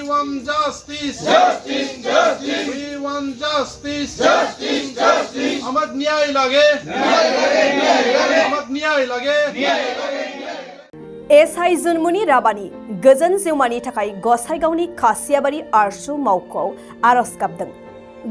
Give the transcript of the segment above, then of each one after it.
want justice. Justice, justice. We want justice. Justice, justice. আমাক ন্যায় লাগে। ন্যায় লাগে, ন্যায় লাগে। আমাক ন্যায় লাগে। ন্যায় লাগে। एसआइ जुनमुनि राबानि गोजोन जिउमानि थाखाय गसाइगावनि खासियाबारि आरसु मावख'आव आरज गाबदों।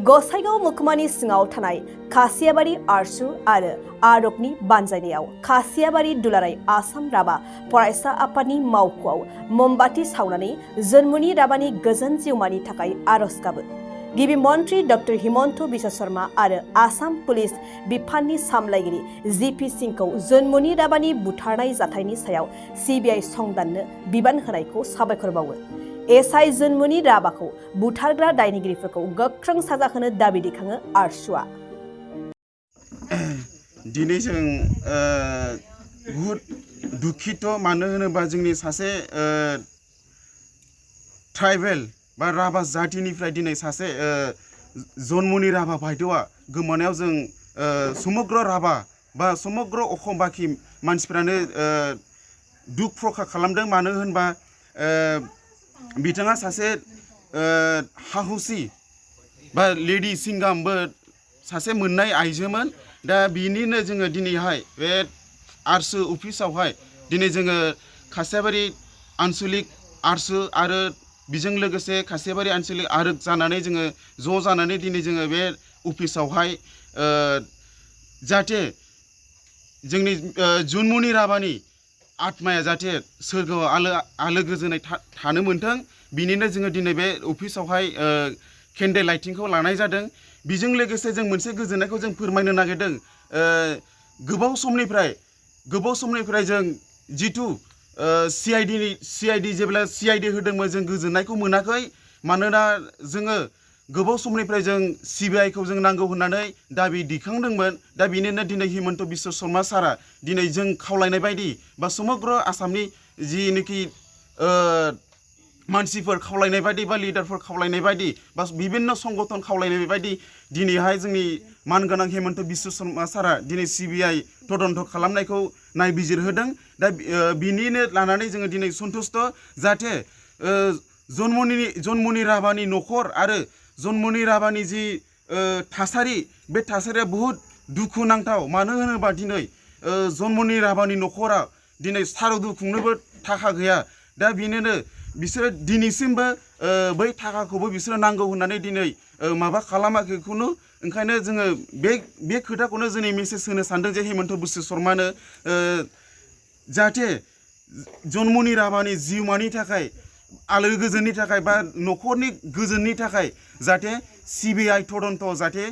गसाइगाव महकुमानि सिङाव थानाय खासियाबारि आरसु आरो आरबनि बानजायनायाव खासियाबारि दुलाराय आसाम राभा फरायसा आफादनि मावख'आव ममबाति सावनानै जुनमुनि राबानि गोजोन जिउमानि थाखाय आरज गाबो। गिबि मन्त्रि डक्टर हिमन्त बिश्व शर्मा आरो आसाम पुलिस बिफाननि सामलायगिरि जिपि सिंहखौ जुनमुनि राबानि बुथारनाय जाथायनि सायाव सिबिआइ संदाननो बिबान होनायखौ साबायखर बावो। एसआइ जुनमुनि राबाखौ बुथारग्रा दायनिगिरिफोरखौ गोख्रों साजा होनो दाबि दैखाङो आरसुआ। दिनै जों बुहुत दुखित मानो होनोबा जोंनि सासे ट्राइबेल बा राभा जातिनिफ्राय दिनै सासे जुनमुनि राभा बायद'आ गोमानायाव जों समग्र राभा बा समग्र अखमबाखि मानसिफ्रानो दुख प्रकाश खालामदों। मानो होनबा बिथाङा सासे हाहुसि बा लेडि सिंगामबो सासे मोननाय आइजोमोन। दा बिनिनो जोङो दिनैहाय बे आरसु अफिसावहाय दिनै जोङो खासियाबारि आन्सलिक आरसु आरो बिजों लोगोसे खासियाबारि आन्सलिक आरोग जानानै जोङो ज' जानानै दिनै जोङो बे अफिसावहाय जाहाथे जोंनि जुनमुनि राभानि आत्माया जाहाथे सोरगोआव आलो गोजोनै थानो मोनथों बिनिनो जोङो दिनै बे अफिसावहाय केन्डेल लाइटिंखौ लानाय जादों। बेजों लोगोसे जों मोनसे गोजोननायखौ जों फोरमायनो नागिरदों। गोबाव समनिफ्राय जों जिथु सिआइडि जेब्ला सिआइडि होदोंमोन जों गोजोननायखौ मोनाखै। मानोना जोङो गोबाव समनिफ्राय जों सिबिआइखौ जों नांगौ होननानै दाबि दैखांदोंमोन। दा बिनिनो दिनै हिमन्त बिश्व शर्मा सारा दिनै जों खावलायनाय बायदि बा समग्र आसामनि जिनोखि मानसिफोर खावलायनाय बायदि बा लिडारफोर खावलायनाय बायदि बा बिभिन्न संगठन खावलायनाय बायदि दिनैहाय जोंनि मानगोनां हिमन्त बिश्व शर्मा सारा दिनै सिबिआइ तदन्त खालामनायखौ नायबिजिरहोदों। दा बिनिनो लानानै जोङो दिनै सन्तुष्ट जाहाथे जुनमुनि राभानि न'खर आरो जुनमुनि राभानि जि थासारि बे थासारिया बुहुत दुखुनांथाव। मानो होनोबा दिनै जुनमुनि राभानि न'खरा दिनै सारादु खुंनोबो थाखा गैया। दा बिनिनो बिसोरो दिनैसिमबो बै थाखाखौबो बिसोरो नांगौ होननानै दिनै माबा खालामाखैखौनो। ओंखायनो जोङो बे खोथाखौनो जोंनि मेसेज होनो सानदों जे हिमन्त बिश्व शर्मानो जाहाथे जुनमुनि राभानि जिउमानि थाखाय आलो गोजोननि थाखाय बा न'खरनि गोजोननि थाखाय जाहाथे सिबिआइ तदन्त जाहाथे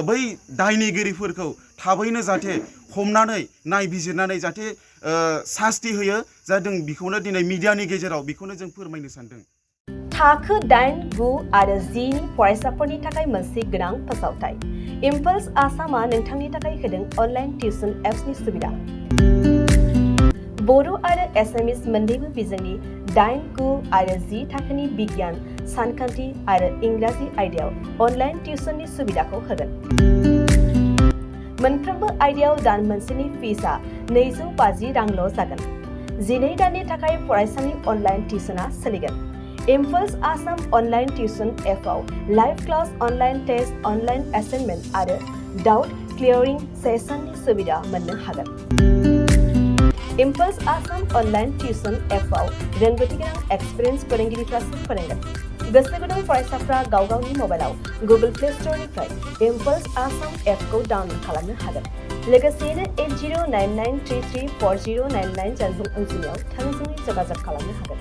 बै दायनिगिरिफोरखौ थाबैनो जाहाथे हमनानै नायबिजिरनानै जाहाथे सास्ति होयो जादों। बेखौनो दिनै मिडियानि गेजेराव बेखौनो जों फोरमायनो सानदों। थाखो 8, 9 आरो 10 नि फरायसाफोरनि थाखाय मोनसे गोनां फोसावथाय। इम्पल्स आसामआ नोंथांनि थाखाय होदों अनलाइन टिउसन एप्सनि सुबिदा। बर' आरो एसामिस मोन्नैबो बिजोंनि 8, 9 आरो 10 थाखोनि बिगियान, सानखान्थि आरो इंराजि आयदायाव अनलाइन टिउसननि सुबिदाखौ होगोन। मोनफ्रोमबो आयदायाव दान मोनसेनि फिसआ 250 रांल' जागोन। 12 दाननि थाखाय फरायसानि अनलाइन टिउसना सोलिगोन। इम्पल्स आसाम अनलाइन टिउसन एपआव live class, online test, online assignment आरो डाउट क्लियरिं सेसननि सुबिदा मोननो हागोन। इम्पल्स आसाम अनलाइन टिउसन एपआव रोंगौथि गोनां एक्सपिरियेन्स फोरोंगिरिफ्रासो फोरोंगोन। गोसो गुदुं फरायसाफ्रा गाव गावनि मबाइलाव गुगल प्ले स्ट'रनिफ्राय इम्पल्स आसाम एपखौ डाउनल'ड खालामनो हागोन। लोगोसेयैनो 8099334099 जानबुं अनजिमायाव थोंजोङै जगाजग खालामनो हागोन।